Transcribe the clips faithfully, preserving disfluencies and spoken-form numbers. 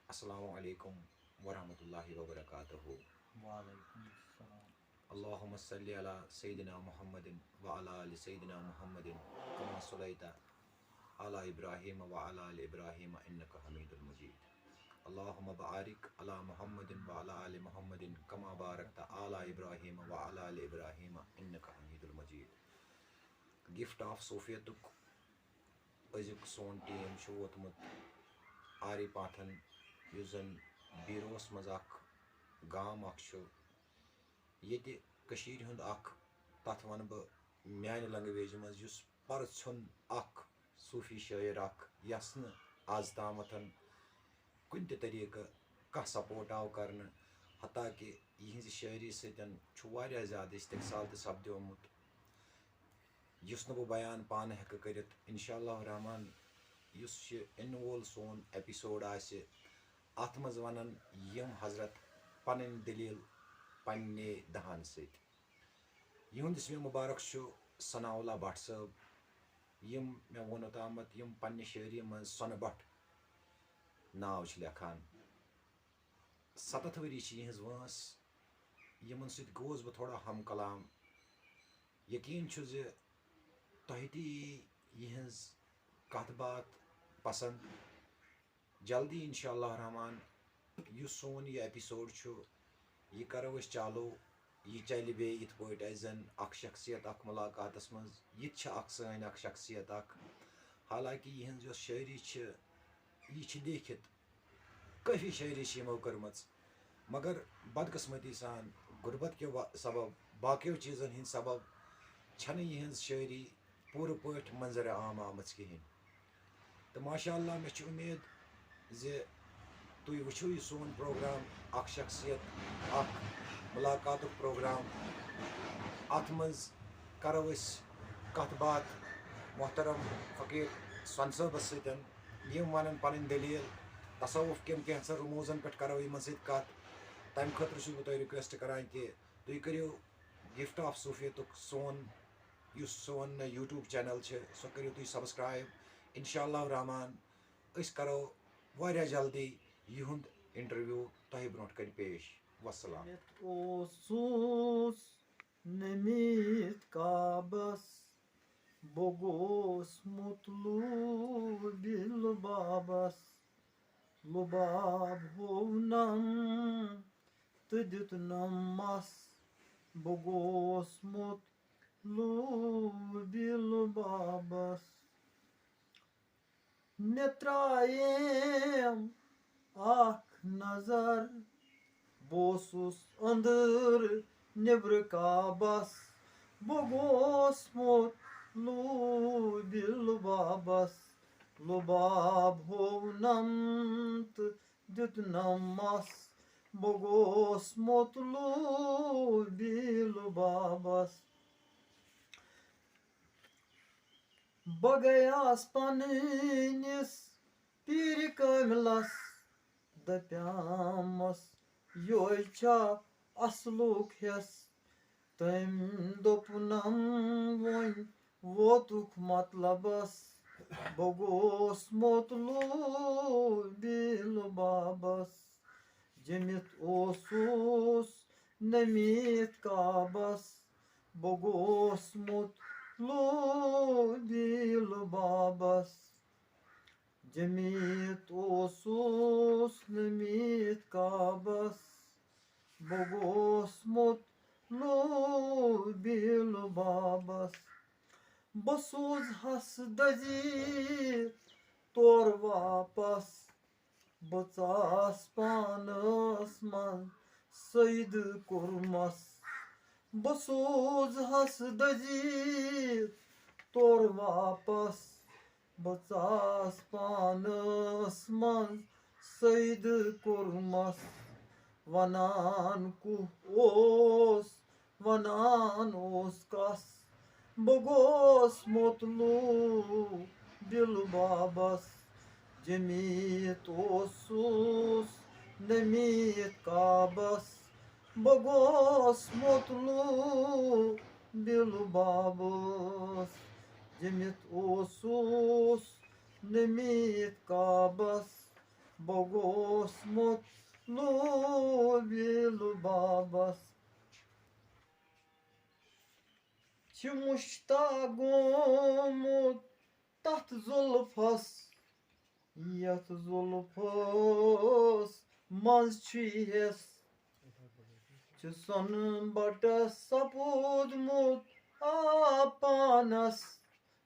السلام علیکم ورحمۃ اللہ وبرکاتہ۔ وعلیکم السلام۔ اللهم صل على سيدنا محمد وعلى آل سيدنا محمد كما صليت على إبراهيم وعلى آل إبراهيم إنك حميد مجيد۔ اللهم بارك على محمد وعلى آل محمد كما باركت على إبراهيم وعلى آل إبراهيم إنك حميد مجيد۔ گفٹ آف صوفیتُک أزیُک سون ٹیٖم چھُ ووتمُت آری پاتھن، یُس زَن بیٖروس منٛز اکھ گام اکھ چھُ، ییٚتہِ کٔشیٖرِ ہُنٛد اکھ، تَتھ وَنہٕ بہٕ میٛانہِ لنگویجہِ منٛز، یُس پرژھُن اکھ صوٗفی شٲعر اکھ، یَس نہٕ آز تامَتھ کُنہِ تہِ طریٖقہٕ کانٛہہ سپورٹ آو کرنہٕ، حتیٰ کہِ یِہنٛزِ شٲعری سۭتۍ چھُ واریاہ زیادٕ استحصال تہِ سپدیومُت، یُس نہٕ بہٕ بیان پانہٕ ہٮ۪کہٕ کٔرِتھ۔ انشاء اللہ الرحمن، یُس یہِ یِنہٕ وول سون ایپیسوڈ آسہِ، اَتھ منٛز وَنَن یِم حضرت پَنٕنۍ دٔلیٖل پنٛنہِ دَہَن سۭتۍ۔ یِہُنٛد اسمِ مُبارک چھُ ثناء اللہ بٹ صٲب، یِم مےٚ ووٚن اوٚتامَتھ، یِم پنٛنہِ شٲعری منٛز سۄنہٕ بٹ ناو چھِ لیکھان۔ سَتَتھ ؤری چھِ یِہٕنٛز وٲنٛس۔ یِمَن سۭتۍ گوس بہٕ تھوڑا ہم کلام۔ یقیٖن چھُ زِ تۄہہِ تہِ یی یِہٕنٛز کَتھ باتھ پسنٛد۔ جلدی انشاء اللہ الرحمن، یُس سون یہِ ایپیسوڈ چھُ، یہِ کرو أسۍ چالو۔ یہِ چلہِ بیٚیہِ یِتھ پٲٹھۍ اَسہِ زَن اکھ شخصیت اکھ مُلاقاتَس منٛز، یہِ تہِ چھِ اکھ سٲنۍ اکھ شخصیت اکھ۔ حالانکہِ یِہٕنٛز یۄس شٲعری چھِ، یہِ چھِ لیکھِتھ، کٲفی شٲعری چھِ یِمو کٔرمٕژ، مگر بدقٕسمتی سان، غربت کہِ و- سبب، باقیو چیٖزن ہٕنٛدۍ سبب چھنہٕ یِہٕنٛز شٲعری پوٗرٕ پٲٹھۍ منظرِ عام آمٕژ کِہیٖنۍ۔ تہٕ ماشاء اللہ، مےٚ چھِ اُمید زِ تُہۍ وٕچھِو یہِ سون پروگرام، اکھ شخصیت، اکھ مُلاقاتُک پروگرام۔ اتھ منٛز کرو أسۍ کتھ باتھ محترم فقیٖر سۄنہٕ صٲبس سۭتۍ۔ یِم ونن پنٕنۍ دٔلیٖل، تصوف کٮ۪ن کینٛژن رموزن پٮ۪ٹھ کرو یِمن سۭتۍ کتھ۔ تمہِ خٲطرٕ چھُس بہٕ تۄہہِ رِکویسٹ کران کہِ تُہۍ کٔرِو گفٹ آف صوفیتُک سون، یُس سون یوٗٹیوب چینل چھِ، سۄ کٔرِو تُہۍ سبسکرایب۔ انشاء اللہ الرحمن، أسۍ کرو واریاہ جلدی یِہُنٛد انٹرویو تۄہہِ برونٛٹھ کنہِ پیش۔ وسلام۔ یتھ اوسُس نٔمِتھ کعبس، بہٕ گوس مطلوبِ لُبابس۔ لُباب ہوونم تہٕ دیُتنم مس، بہٕ گوس مطلوبِ لُبابس۔ مےٚ ترٛاییم اکھ نظر، بہٕ اوسُس أنٛدٕر نیٚبرٕ کعبس۔ بہٕ گوس مطلوبِ لُبابس۔ لُباب ہوونم تہٕ دیُتنم مس، بہٕ گوس مطلوبِ لُبابس۔ بہٕ گٔیاس پنٕنِس پیٖرِ کٲملس، دپیامس، یوے چھا اصلُک حِصہٕ؟ تٔمۍ دوٚپنم، وۄنۍ ووتُکھ مطلبس، بہٕ گوس مطلوبِ لُبابس۔ جٔمِتھ اوسُس نٔمِتھ کعبس، بہٕ گوس مطلوبِ لُبابس۔ جٔمِتھ اوسُس نٔمِتھ کعبس، بہٕ گوس مطلوبِ لُبابس۔ بہٕ سوٗزہس دٔزیٖر تورٕ واپس، بہٕ ژاس پانس منٛز سید کوٚرمس۔ بہٕ سوٗزہس دٔزیٖر تورٕ واپس، بہٕ ژاس پانس منٛز سید کوٚرمس۔ ونان کُس اوس، ونان اوس کس، بہٕ گوس مطلوبِ لُبابس۔ جٔمِتھ اوسُس نٔمِتھ کعبس، بہٕ گوس مطلوبِ لُبابس۔ جٔمِتھ اوسُس نٔمِتھ کعبس، بہٕ گوسمُت لوٗبہِ لُبابس، چھِ مُشتاق گومُت تتھ زُلفس، یتھ زُلفس منٛز چھُ حِصہٕ، چھُ سۄنہٕ بٹس سپوٗدمُت آب پانس۔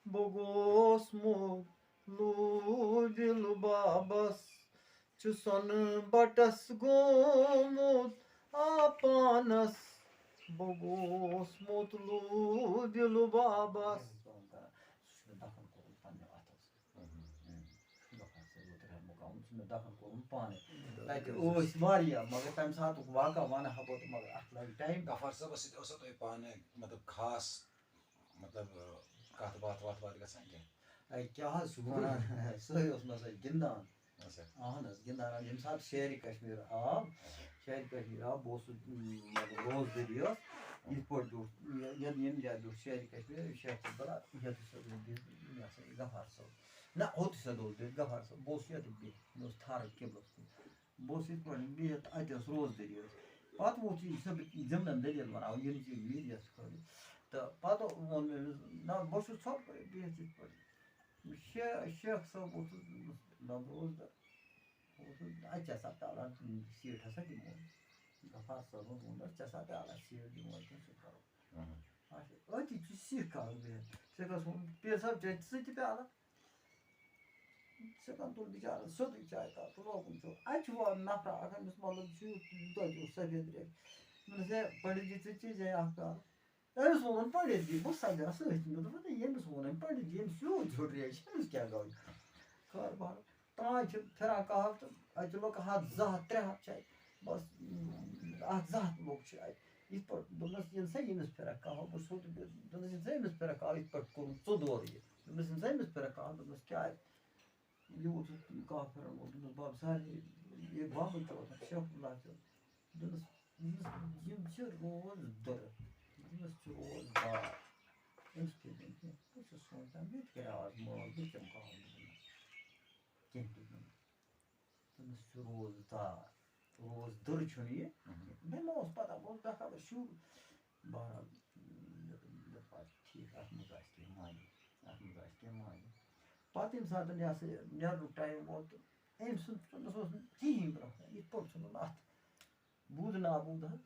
بہٕ گوسمُت لوٗبہِ لُبابس، چھُ سۄنہٕ بٹس گومُت آب پانس۔ بہٕ گوسمُت لوٗبہِ لُبابس۔ سُہ چھُ مےٚ دفن کوٚرمُت پننہِ اَتھو سۭتۍ۔ دفن سۭتۍ ووت رحم مقام، سُہ چھُ مےٚ دفن کوٚرمُت پانے۔ تَتہِ ٲسۍ واریاہ، مگر تَمہِ ساتُک واقعہ وَنہٕ ہا بہٕ تہٕ مگر اَتھ لَگہِ ٹایم۔ غفار صٲبَس سۭتۍ اوسا تۄہہِ پانہٕ، مطلب، خاص، مطلب، کَتھ باتھ وَتھ باتھ گژھان کینٛہہ؟ اَے، کیٛاہ حظ چھُ وَنان؟ سُہ اوس مےٚ سۭتۍ گِنٛدان۔ اچھا۔ اہن حظ، گِنٛدان حظ۔ ییٚمہِ ساتہٕ شیرِ کشمیٖر آو، اچھا۔ شیرِ کشمیٖر آو، بہٕ اوسُس، م، مطلب، روزدٔری ٲس، یِتھ پٲٹھۍ بیوٗٹھ، یہِ-، ییٚمہِ، ییٚمہِ جایہِ بیوٗٹھ شیرِ کشمیٖر، شیخ عبداللہ، یَتَس اوسُس بِہِتھ، یہِ ہسا یہِ غفار صٲب۔ نہ، ہوٚتُے سا اوس بِہِتھ غفار صٲب، بہٕ اوسُس یَتَتھ بِہِتھ، مےٚ اوس تھَرٕ قبلَس کُن۔ بہٕ اوسُس یِتھ پٲٹھۍ بِہِتھ، اَتہِ ٲس روزدٔری ٲس۔ پَتہٕ ووت یہِ، یُس مےٚ زِمنَن دٔلیٖل وَناو، یِم چیٖز میٖڈیاہَس کھٲلِتھ۔ تہٕ پَتہٕ ووٚن مےٚ أمِس، نہ، بہٕ چھُس ژھۄپہٕ کٔرِتھ بِہِتھ یِتھ پٲٹھۍ۔ شے-، شیخ صٲب اوسُس، نہ، بہٕ اوسُس اوسُس اَتہِ چھِ آسان پیٛالان، سیٖٹ ہسا دِمو۔ غفار صٲبَن ووٚن، "اَتہِ چھِ آسان پیٛالان، سیٖٹ دِمو أتھۍ، سُہ کَرو۔" اہن۔ اَتھ أتی چھُ سِکھ اَکھ بِہِتھ۔ ژےٚ کَس ووٚن، "پیٖر صٲب، چےٚ ژٕ تہِ پیٛالہٕ؟" ژےٚ کَن تُل بِچارَن سیوٚدُے چاے کَپ تہٕ لوگُن چیوٚن۔ اَتہِ چھُ وۄنۍ نفرا اَکھ، أمِس مطلب چھُ یوٗت، یوٗتاہ تہِ اوس سفید ریش۔ دوٚپمَس، "ہے، پنڈت جی، ژٕ چیٚیہِ زِ اَکھ پیٛالہٕ؟" أمِس ووٚنُن پنڈت جی، بہٕ سَجاو سۭتۍ۔ مےٚ دوٚپ، "ہے، ییٚمِس ووٚن أمۍ پنڈت جی، أمِس یوٗت زیوٗٹھ ریش، أمِس کیٛاہ گوٚو؟" خٲر بہر، ترٛاے چھِ پھِران کہاو تہٕ اَتہِ چھِ لُکھ ہَتھ، زٕ ہَتھ، ترٛےٚ ہَتھ چھِ اَتہِ۔ بَس، اَتھ زٕ ہَتھ لُکھ چھِ اَتہِ۔ یِتھ پٲٹھۍ دوٚپنَس، "یِن سا ییٚمِس پھِران کہاو؟" بہٕ چھُس، دوٚپنَس، "یِن سا ییٚمِس پھِران کہاو، یِتھ پٲٹھۍ کوٚرُتھ ژٕ دورٕ یہِ؟" دوٚپنَس، "یِن سا ییٚمِس پھِران کہاو؟" دوٚپنَس، "کیٛازِ؟" یہِ ووت سُہ کاہ پھِران وول، دوٚپنَس، "بَب سارے، یہِ بَبہٕ چھُ آسان شیخ اللہ چھُ۔" دوٚپنَس، "یِم، یِم چھِ روز دٔرٕ، یِم چھِ روز دار۔ أمِس پیٚیہِ نہٕ کینٛہہ۔" بہٕ چھُس سونٛچان، مےٚ تہِ کَرِ آز مٲل، بہٕ تہِ چَمہٕ کَہوٕ دوٚپُن۔ کینٛہہ دوٚپُن۔ دوٚپنَس، "چھُ روز دار، روز دٔر چھُنہٕ یہِ۔" مےٚ ما اوس پَتہ، بہٕ اوسُس بےٚ خبر، شُر۔ بہرحال، مےٚ دوٚپ، مےٚ دوٚپ، "اَدٕ ٹھیٖک، اَتھ منٛز آسہِ کینٛہہ معنی، اَتھ منٛز آسہِ کینٛہہ معنی۔" پَتہٕ ییٚمہِ ساتہٕ یہِ ہسا یہِ نیرنُک ٹایم ووت، تہٕ أمۍ سُنٛد، تٔمِس اوس نہٕ کِہیٖنۍ برونٛہہ کَنہِ، یِتھ پٲٹھۍ ژھُنُن اَتھ۔ بوٗد نابوٗد حظ،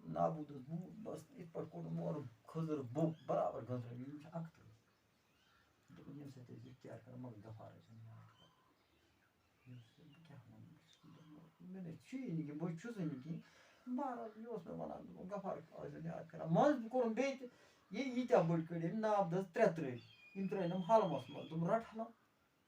نابوٗد حظ بوٗد، بَس یِتھ پٲٹھۍ کوٚڑُن اورٕ کھٔزٕر بوٚپ برابر گٔنٛزرٲوِتھ، یِم چھِ اَکتٕرٛہ۔ دوٚپُن، ییٚمہِ سۭتۍ أسۍ یہِ کیٛاہ کَرو، مگر غفارَس چھُنہٕ یاد کَرُن۔ ییٚمہِ سۭتۍ بہٕ کیٛاہ وَنہٕ؟ مےٚ نَے چھُیی نہٕ کینٛہہ، بہٕ چھُسٕے نہٕ کینٛہہ۔ بہرحال، یہِ اوس مےٚ وَنان، دوٚپُن، غفار ٲسۍزٮ۪ن یاد کَران۔ منٛز تہِ کوٚرُن بیٚیہِ تہِ، یہِ ییٖتیٛاہ بٔڑۍ کٔڑۍ أمۍ ناو دَز ترٛےٚ ترٛٲوۍ، یِم ترٛٲوۍ نہٕ ہَلمَس منٛز۔ دوٚپُن، "رَٹ ہَلَم۔"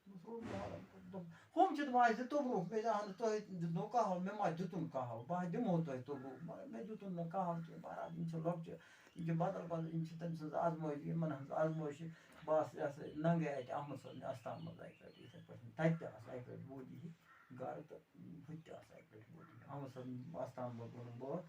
دوٚپمَس، "روٚٹ مےٚ ہَلَم۔" دوٚپُن، ہُم چھِ دَپان، "اَسہِ دِ توٚبروٗکھ۔" مےٚ دوٚپ، "اَہَن نہٕ، تۄہہِ دیُتنو کَہوٕ، مےٚ ما دیُتُن کَہوٕ؟ بہٕ ہا دِمہو تۄہہِ توٚبروٗکھ، مگر مےٚ دیُتُن نہٕ کَہوٕ کینٛہہ۔" بہرحال، یِم چھِ لۄکچہِ، یِم چھِ بدل بدل، یِم چھِ تٔمۍ سٕنٛز آزمٲیشہِ، یِمَن ہٕنٛز آزمٲیشہِ۔ بہٕ آسہٕ یہِ ہسا ننٛگہٕ اَتہِ احمد صٲبنہِ اَستان منٛز اَکہِ لَٹہِ یِتھَے پٲٹھۍ، تَتہِ تہِ آسہٕ اَکہِ لَٹہِ بوٗلۍ یِہِتھ گَرٕ تہٕ ہُتہِ تہِ آسہٕ اَکہِ لَٹہِ بوٗلۍ یِہِتھ۔ احمد صٲبنہِ اَستان منٛز ووٚنُم بہٕ،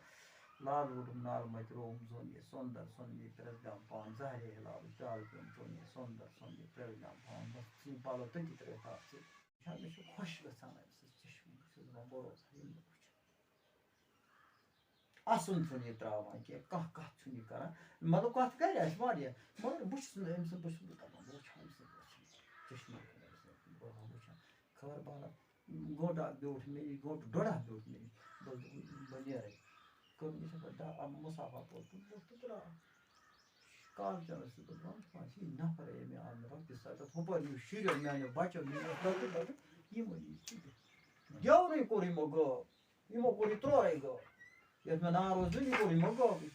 لال وُڈُم نال مَتہِ رووُم زوٚن یہِ سۄندر سۄنمی پرٛٮ۪س بیام پان زہرے ہِلاوٕ پیالہٕ پیوٚم چوٚن یہِ سۄندر سۄنمی پرٛٮ۪س بیام پان۔ بَس ژٕ یِم پَلو تٔتی ترٛٲوِتھ آو ژٕ۔ وٕچھان، مےٚ چھُ خۄش گژھان أمۍ سٕنٛز چشمہٕ، بہٕ چھُس دَپان، بہٕ روزٕ ہا یِمنٕے وٕچھان۔ اَسُن چھُنہٕ یہِ ترٛاوان کینٛہہ، کانٛہہ کَتھ چھُنہٕ یہِ کَران۔ مطلب، کَتھ کَرِ اَسہِ واریاہ، مگر بہٕ چھُس نہٕ أمۍ سٕنٛز، بہٕ چھُس نہٕ دَپان، بہٕ وٕچھٕ ہا أمۍ سٕنٛز أچھَن، چشمہٕ کَرِ أمۍ سٕنٛز، بہٕ روزٕ ہا وٕچھان۔ خٲر بہرحال، گٲنٛٹہٕ اَکھ بیوٗٹھ مےٚ نِش، گٲنٛٹہٕ ڈۄڈ اَکھ بیوٗٹھ مےٚ نِش، بہٕ اوسُس دَپان، بہٕ نیرَے۔ کٔر مےٚ یِتھَے پٲٹھۍ دَ-، مُسافا پوٚت تہٕ ووٚتھ تہٕ درٛاو۔ کالچَنَس تہِ دوٚپ، وَن، وَن، یہِ نفر ہے مےٚ آو نہٕ رۄپیہِ سَتَتھ، ہُپٲرۍ یِم شُرٮ۪و میٛانیو بَچو نِنَس لٔکٕر لٔکٕر، یِمو یہِ تہِ دِ۔ گٮ۪ونٕے کوٚر یِمو غٲب، یِمو کوٚر یہِ ترٛورَے غٲب۔ یَتھ مےٚ ناو اوس دیُن، یہِ کوٚر یِمو غٲبٕے۔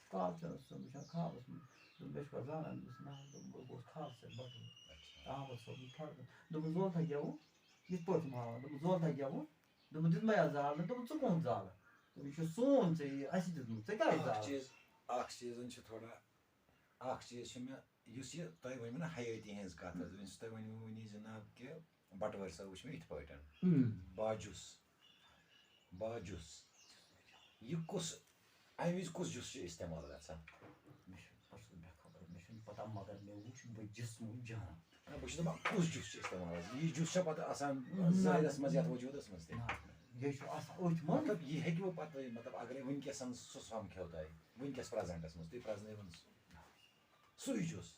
کالچَنَس چھُسَن وٕچھان خابَس منٛز، دوٚپُن، مےٚ چھُ پَتہٕ زانان، بہٕ چھُس ناو، دوٚپُن، بہٕ گوس خابَس سۭتۍ بَٹُن۔ احمد صٲبُن فرق۔ دوٚپُن، زولتھا گٮ۪وُن؟ یِتھ پٲٹھۍ چھُم ہاوان۔ دوٚپُن، زولتھا گٮ۪وُن؟ دوٚپُن، دیُتمَے اَتھ زال نہٕ۔ دوٚپُن، ژٕ کٕہُنٛد زالہٕ؟ دوٚپُن، یہِ چھُ سون ژےٚ یہِ اَسہِ دیُتمُت، ژےٚ کیٛازِ اَکھ زالہٕ؟ چیٖز، اَکھ چیٖزَن چھِ تھوڑا، اَکھ چیٖز چھُ مےٚ، یُس یہِ تۄہہِ ؤنِو نہ حیٲتی ہٕنٛز کَتھ حظ، یُس تۄہہِ ؤنِو وٕنی جِناب کہِ بَٹوٲرۍ صٲب وٕچھ مےٚ یِتھ پٲٹھۍ۔ ہُم۔ باجُس، باجُس، یہِ کُس، اَمہِ وِزِ کُس جُس چھُ اِستعمال گژھان؟ مےٚ چھُنہٕ پَتہٕ بے خبر، مےٚ چھُنہٕ پَتہ، مگر مےٚ وٕچھ، بہٕ جِسمہٕ جان۔ نہ، بہٕ چھُس دَپان، کُس جُس چھُ استعمال حظ؟ یہِ جُس چھا پَتہٕ آسان نہ۔ ظٲہِرَس منٛز یَتھ وجوٗدَس منٛز تہِ؟ نہ، یہِ چھُ آسان أتھۍ منٛز۔ مطلب، یہِ ہیٚکہِ وۄنۍ پَتہٕ، مطلب، اگرے وٕنکیٚس سُہ سۄم کھیوٚو تۄہہِ، وٕنکیٚس پرٛزَنٹَس منٛز، تُہۍ پرٛزنٲیوُن سُہ۔ سُے جُس۔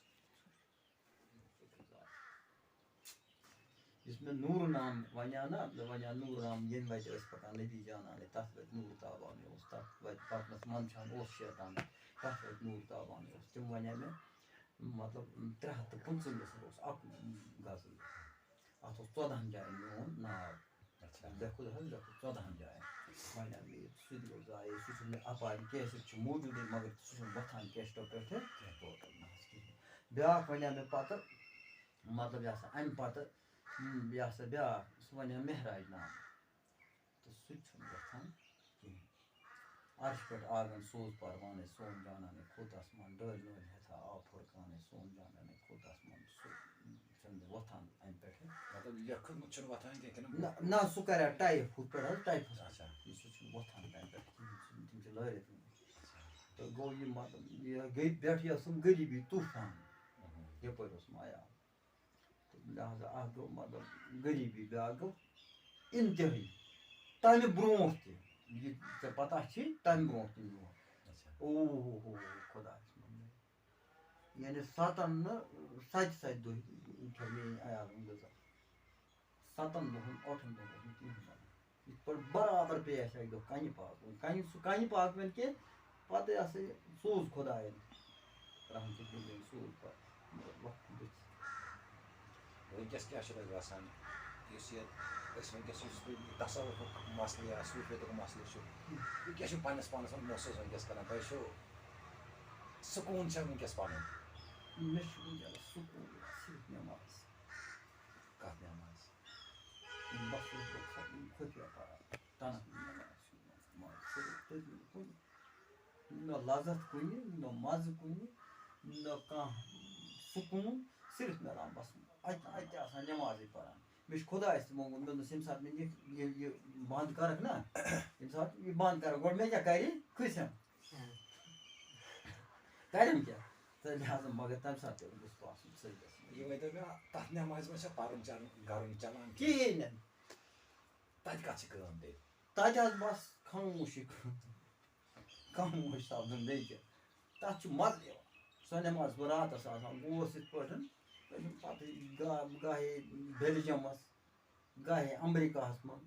یُس مےٚ نوٗر نام وَنیٛاو نہ، مےٚ وَنیٛاو نوٗر نام، ییٚمہِ وَتہِ ٲسۍ پَکان نبی جانان، تَتھ وَتہِ نوٗر تابان اوس، تَتھ وَتہِ پَکنَس منٛدچھان اوس شیطان، تَتھ وَتہِ نوٗر تابان اوس۔ تِم وَنیٛاو مےٚ، مطلب، ترٛےٚ ہَتھ تہٕ پٕنٛژٕہمِس اوس اَکھ غزل۔ اَتھ اوس ژۄدہَن جایَن میون ناو۔ اچھا۔ لیکھُن حظ، لیکھُن ژۄدہَن جایَن۔ وۄنۍ اَمہِ یہِ سُہ تہِ گوٚو ضایع، سُہ چھُنہٕ مےٚ اَپارِ کیسٹ چھِ موٗجوٗدٕے، مگر سُہ چھُنہٕ وۄتھان کیسٹو پٮ۪ٹھٕ کینٛہہ، ٹوٹل نہ حظ کِہیٖنۍ۔ بیٛاکھ وَنیٛاو مےٚ پَتہٕ، مطلب، یہِ ہسا اَمہِ پَتہٕ، ہُم، یہِ ہسا بیٛاکھ، سُہ وَنیٛاو مہراج نام۔ تہٕ سُہ تہِ چھُنہٕ گژھان کِہیٖنۍ۔ عرش پٮ۪ٹھ آنگن سوز پروانَے، سون جانانے کھوٚت آسمان، ڈٲلۍ نٲلۍ ہٮ۪تھ آو فرقانَے، سون جانانے کھوٚت آسمان، سُہ چھُنہٕ وۄتھان اَمہِ پٮ۪ٹھٕ۔ مطلب، لیکھُن چھُنہٕ وۄتھان کینٛہہ کِنہٕ؟ نہ، نہ، سُہ کَرِ ہا ٹایپ ہُتھ پٮ۪ٹھ حظ، ٹایپَس اچھا۔ پٮ۪ٹھ۔ یہِ سُہ چھُنہٕ وۄتھان تَمہِ پٮ۪ٹھ کِہیٖنۍ، سُہ، تِم چھِ لٲرِتھ گٔمٕتۍ۔ اچھا۔ تہٕ گوٚو یہِ مطلب، یہِ گٔے پٮ۪ٹھ یہِ ٲسٕم غریٖبی طوٗفان۔ اہم۔ یَپٲرۍ اوسُم عیال۔ تہٕ لہذا اَکھ گوٚو مطلب غریٖبی، بیٛاکھ گوٚو اِنتِہٲیی۔ تَمہِ برونٛٹھ تہِ، یہِ ژےٚ پَتہ چھِ، تَمہِ برونٛٹھ تہِ میون۔ اچھا۔ اوہ ہو ہو ہو، خۄدایَس منٛز۔ یعنی سَتَن نہٕ سَتہِ سَتہِ دۄہہِ کھیوٚو میٛٲنۍ عیالَن غذا۔ سَتَن دۄہَن، ٲٹھَن دۄہَن اوس نہٕ کِہیٖنۍ بَنان۔ یِتھ پٲٹھۍ برابر پیٚیہِ اَسہِ اَکہِ دۄہ کَنہِ پاک۔ وۄنۍ کَنہِ، سُہ کَنہِ پاک وۄنۍ کہِ پَتہٕ یہِ ہسا یہِ سوٗز خۄدایَن۔ رحمتُک بِلِنٛگ سوٗز پَتہٕ۔ مگر وقت گٔژھِتھ۔ وٕنکیٚس کیٛاہ چھُ تۄہہِ باسان، یُس یہِ أسۍ وٕنکیٚس یُس تصوفُک مسلہٕ یا صوٗفیتُک مسلہٕ چھُ، یہِ کیٛاہ چھُ پنٛنِس پانَس منٛز محسوٗس وٕنکیٚس کران؟ تۄہہِ چھُو سکوٗن چھا وٕنکیٚس پَنُن؟ مےٚ چھُ وٕنکیٚنَس سکوٗن صرف نٮ۪ماز۔ کَتھ نٮ۪ماز؟ بَس اوسُس بہٕ خۄ-، خۄفیہ پَران۔ تَنہٕ نٮ۪ماز چھُ نٮ۪ماز۔ صرف تٔتھۍ منٛز کُنہِ نہ لذت کُنہِ، نہ مَزٕ کُنہِ، نہ کانٛہہ سکوٗن، صرف میلان بَس اَتہِ، اَتہِ آسان نٮ۪مازٕے پَران۔ مےٚ چھُ خۄدایَس تہِ مونٛگمُت، مےٚ دوٚپمَس، ییٚمہِ ساتہٕ مےٚ یہِ، یہِ، یہِ بنٛد کَرَکھ نا، ییٚمہِ ساتہٕ یہِ بنٛد کَرَکھ، گۄڈٕ مےٚ کیٛاہ کَرِ؟ کھٔسِم۔ کَرِم کیٛاہ؟ تہٕ لہذا مگر تَمہِ ساتہٕ تہِ گوٚژھ باسُن سٔجدَس منٛز۔ یہِ ؤنۍتو مےٚ، تَتھ نٮ۪مازِ منٛز چھا پَرُن چَرُن، گَرُن چَلان کِہیٖنۍ؟ کِہیٖنۍ نہٕ۔ تَتہِ کَتھ چھِ کٲم تیٚلہِ؟ تَتہِ حظ بَس خاموشی۔ خاموش سَپدُن بیٚیہِ کیٛاہ۔ تَتھ چھُ مَزٕ یِوان۔ سۄ نٮ۪ماز بہٕ راتَس آسان گوس یِتھ پٲٹھۍ، مےٚ چھُنہٕ پَتہٕے، گا-، گاہے بیلجَمَس، گاہے اَمریٖکاہَس منٛز۔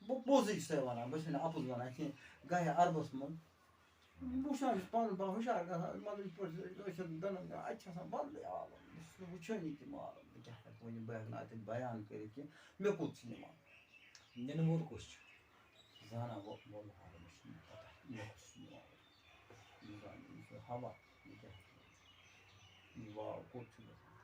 بہٕ پوٚزُے چھُسَے وَنان، بہٕ چھُسَے نہٕ اَپُز وَنان کینٛہہ۔ گاہے عربَس منٛز۔ بہٕ وٕچھان چھُس پَنُن پان ہُشار گژھان، مطلب، یِتھ پٲٹھۍ أسۍ چھِ دَنٛد، اَتہِ چھِ آسان بدلٕے عالم۔ بہٕ چھُس نہٕ وٕچھٲنی تہِ عالم، بہٕ کیٛاہ ہٮ۪کہٕ ؤنِتھ، بہٕ ہٮ۪کہٕ نہٕ اَتٮ۪تھ بیان کٔرِتھ کینٛہہ۔ مےٚ کوٚت چھُ نِوان؟ نِنہٕ وول کُس چھُ؟ زانان وۄنۍ، وۄنۍ حالہٕ مےٚ چھُنہٕ پَتہ، مےٚ کُس چھُ نِوان۔ بہٕ زانہٕ، یہِ چھُ ہوا، یہِ کیٛاہ ہٮ۪کہٕ ؤنِتھ؟ یہِ واو کوٚت چھُ گژھان؟